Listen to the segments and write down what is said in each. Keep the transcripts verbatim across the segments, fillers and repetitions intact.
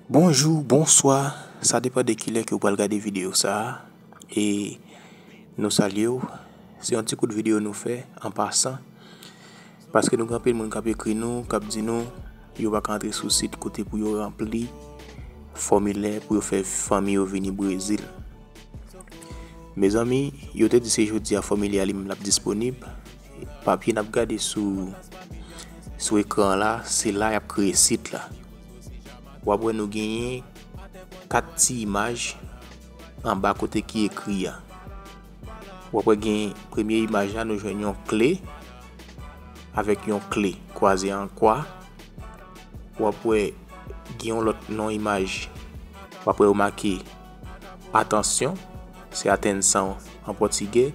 Bonjou, bonswa, sa depann de kilè ke w pral gade videyo sa a. E nou salye w. Se yon ti kout videyo nou fè an pasan. Paske nou gen anpil moun k ap ekri nou, k ap di nou yo pa ka antre sou sit kote pou yo ranpli fòmilè pou yo fè fanmi yo vini Brezil. Mezanmi, yo te di se jodi a fòmilè a li menm l ap disponib. Papye n ap gade sou, sou ekran la, se la y ap kreye sit la. W ap wè nou genyen kat ti imaj anba kote ki ekri a. W ap wè gen premye imaj la, nou jwenn yon kle avèk yon kle kwaze an kwa. W ap wè gen yon lòt non imaj. W ap wè yo make atansyon, se atenção an pòtigè,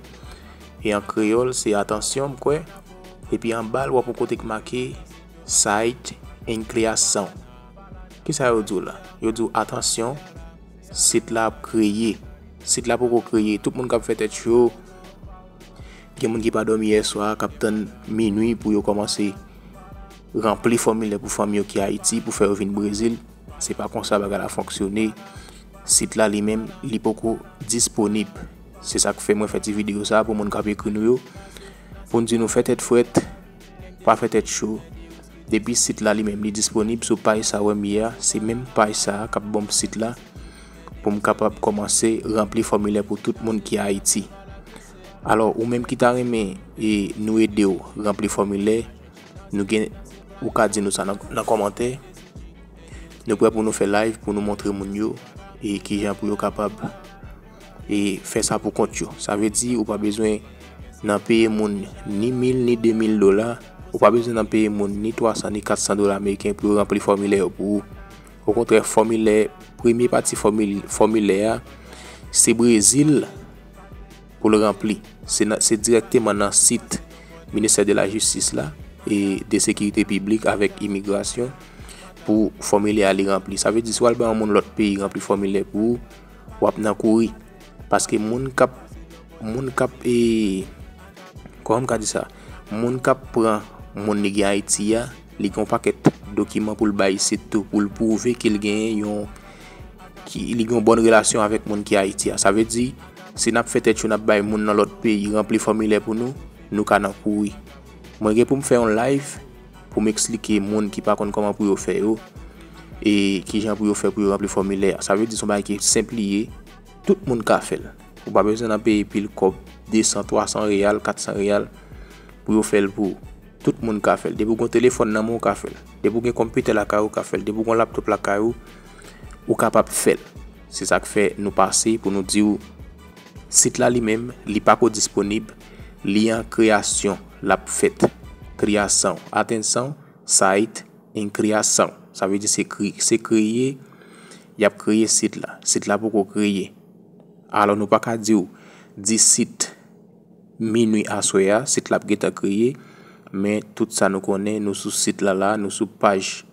e an kreyòl, se atansyon, m kwè. Epi anba l, w ap wè kote k make site and criação. Kisa yo di w la? Yo di w, atansyon, sit la ap kreye. Sit la poko kreye. Tout moun k ap fè tèt cho. Gen moun ki pa dòmi yèswa, k ap tann minui pou yo kòmanse ranpli fòmilè pou fanmi yo ki Ayiti, pou fè yo vin Brezil. Se pa konsa bagay la fonksyone. Sit la li menm, li poko disponib. Se sa k fè mwen fè ti videyo sa a pou moun k ap ekri nou yo. Pou n di nou fè tèt frèt, pa fè tèt cho. Depi sit la li menm li disponib sou paj sa w wè m ye a, se menm paj sa a k ap ban m sit la pou m kapab kòmanse ranpli fòmilè pou tout moun ki Ayiti. Alò, ou menm ki ta renmen e nou ede w ranpli fòmilè, nou gen, ou ka di nou sa nan, nan kòmantè. Nou prè pou nou fè live pou nou montre moun yo e kijan pou yo kapab e fè sa pou kont yo. Sa vle di ou pa bezwen nan peye moun ni mil ni de mil dola, ou pa bezwen nan peye moun ni twa san ni kat san dola ameriken pou yo ranpli fòmilè yo pou ou. Okontrè, fòmilè, premye pati fòmil-, fòmilè a, se Brezil pou l ranpli. Se nan, se dirèkteman nan sit Ministè de la Jistis la e de Sekirite Piblik avèk Imigrasyon pou fòmilè a li ranpli. Sa vle di, si w al bay yon moun lòt peyi ranpli fòmilè pou ou, w ap nan kouri. Paske moun k ap, moun k ap, e, kòman m ka di sa? Moun k ap pran moun li gen Ayiti a, li gen yon pakèt dokiman pou l bay isit tou, pou l pwouve ke l genyen yon, ki, li gen yon bòn relasyon avèk moun ki Ayiti a. Sa vle di, si n ap fè tèt cho, n ap bay moun nan lòt peyi ranpli fòmilè pou nou, nou ka nan kouri. Mwen gen pou m fè yon live pou m eksplike moun ki pa konn kòman pou yo fè yo, e kijan pou yo fè pou yo ranpli fòmilè a. Sa vle di, se yon bagay ki senp li ye, tout moun ka fè l. Ou pa bezwen nan peye pil kòb, de san, twa san reyal, kat san reyal, pou yo fè l pou ou. Tout moun ka fè l. Depi w gen telefòn nan men w, ou ka fè l. Depi w gen konpitè lakay ou, ou ka fè l. Depi w gen laptop lakay ou, ou kapab fè l. Se sa k fè nou pase pou nou di w, sit la li menm, li pako disponib, li an kreyasyon, l ap fèt. Kreyasyon, atenção, site and criação. Sa vle di se kre-, se kreye, y ap kreye sit la. Sit la poko kreye. Alò, nou pa ka di w disit minui aswè a, sit la ap gentan kreye, men tout sa nou konnen, nou sou sit la la, nou sou paj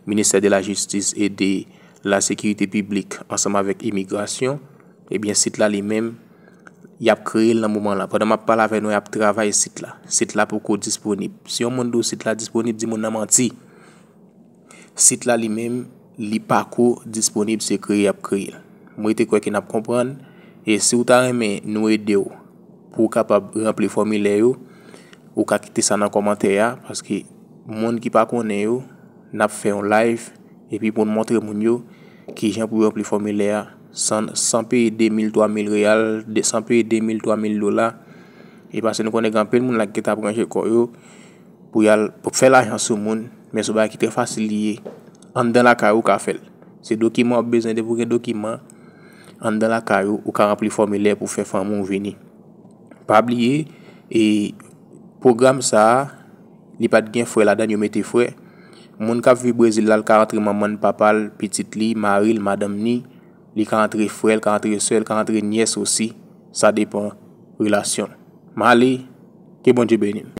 Ministère de la Justice et de la Sécurité Publique ansanm avèk Imigrasyon, ebyen, sit la li menm, y ap kreye l nan moman la. Pandan m ap pale avè nou, y ap travay sit la. Sit la poko disponib. Si yon moun di w sit la disponib, di moun nan manti. Sit la li menm, li pako disponib, se kreye y ap kreye l. Mwen te kwè ke n ap konprann, e si w ta renmen nou ede w pou w kapab ranpli fòmilè yo, ou ka kite sa nan kòmantè a, paske moun ki pa konnen yo, n ap fè yon live, epi pou n montre moun yo kijan pou yo ranpli fòmilè a, san, san peye de mil, twa mil reyal, de, san peye de mil, twa mil dola, e paske nou konnen gen anpil moun la ki gentan ap ranje kò yo, pou y al, pou fè lajan sou moun, men se yon bagay ki trè fasil li ye. Anndan lakay ou, ou ka fè l. Se dokiman w ap bezwen, depi w gen dokiman, anndan lakay ou, ou ka ranpli fòmilè pou fè fanmi w vini. Pa bliye, e pwogram sa a, li pa t gen frè ladan l, yo mete frè. Moun k ap viv Brezil la, l ka rantre manman l, papa l, pitit li, mari l, madanm ni, li ka rantre frè l, ka rantre sè l, ka rantre nyès osi. Sa depann relasyon l. M ale, ke Bondye beni n.